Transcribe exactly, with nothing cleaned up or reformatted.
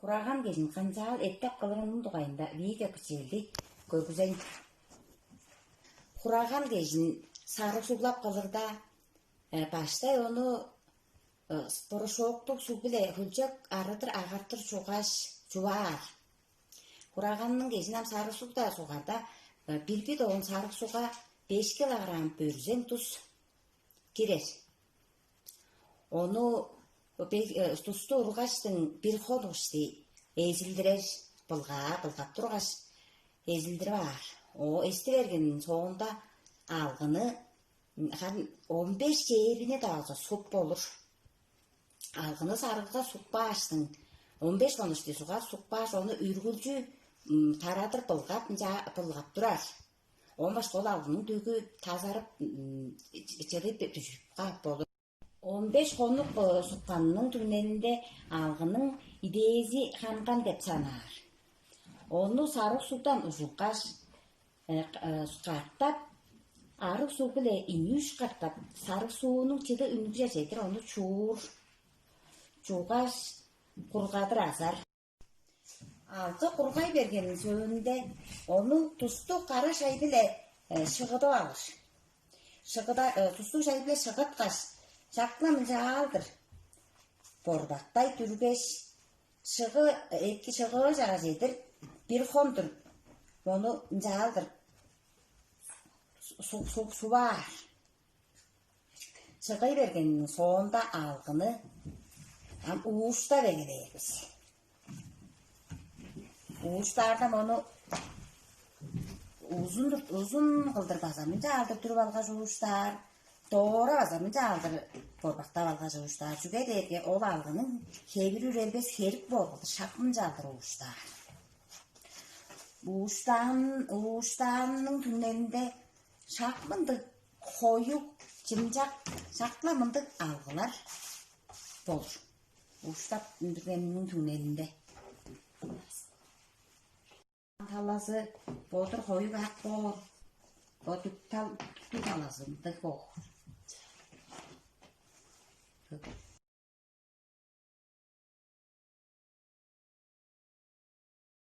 Хураган кежин канчаал эттеп кылырының дугайында видео кичээлди көргүзейн. Хураган кежин сарыг суглап кылырда, э, баштай ону э, с- порошоктуг суг-биле хөлчок арыдыр агартыр чугаш, чуваар. Хураганның кежин ам сарыг сугда сугарда, э, бир бидон сарыг сугга беш килограмм бөрзең тус кирер. Ону бе- э, тусту ургаштың бир хонукшти эзилдирер, былгаа былгап тургаш, эзилдирип аар. О эсти бергенниң соонда алгыны харын он беш чээрбини-даа болза суп болур. Алгыны сарыгга сукпааштың, он беш хонуш дизугар сукпааш, ону үргүлчү тарадыр былгап, ынча былгап турар. Он башка ол алгының дүгү тазарып, чыдып дүжүп каап болур. Он беш хонук сукканының түңнелинде алгының идээзи ханган деп санаар. Ону сарыг сугдан ужулгаш, каартап, арыг суг-биле инүүш катап, сарыг суунуң чыды үнүгже чедир ону чуур, чугаш, кургадыр азар. Алгы кургай бергенин сөөнүнде ону тусту кара шай-биле шыгыдып алыр. Шыгыда тустуг шай-биле шыгыткаш, чакла мынчаалдыр борбактай дүргеш, шыгы эки шыгыы чага чедир бир хондур мону ынчаалдыр суг-суг суваар. Чыгый бергениниң соонда алгыны ам ууштап эгелээр бис. Ууштаарда мону узун узун кылдыр база мынчаалдыр дүрүп алгаш ууштаар, доора база мынчаалдыр борбактап алгаш ууштаар. Чүге дээрге ол алгының хевири үрелбес херик боор кылдыр шак мынчаалдыр ууштаар. Ууштаан ууштаанының түңнелинде шак мындыг хоюг, чымчак, шак-ла мындыг алгылар болур. Ууштап үндүргениниң түңнелинде талазы бодур хоюг ак боор. Бодуктал түктү талазы мындыг боор.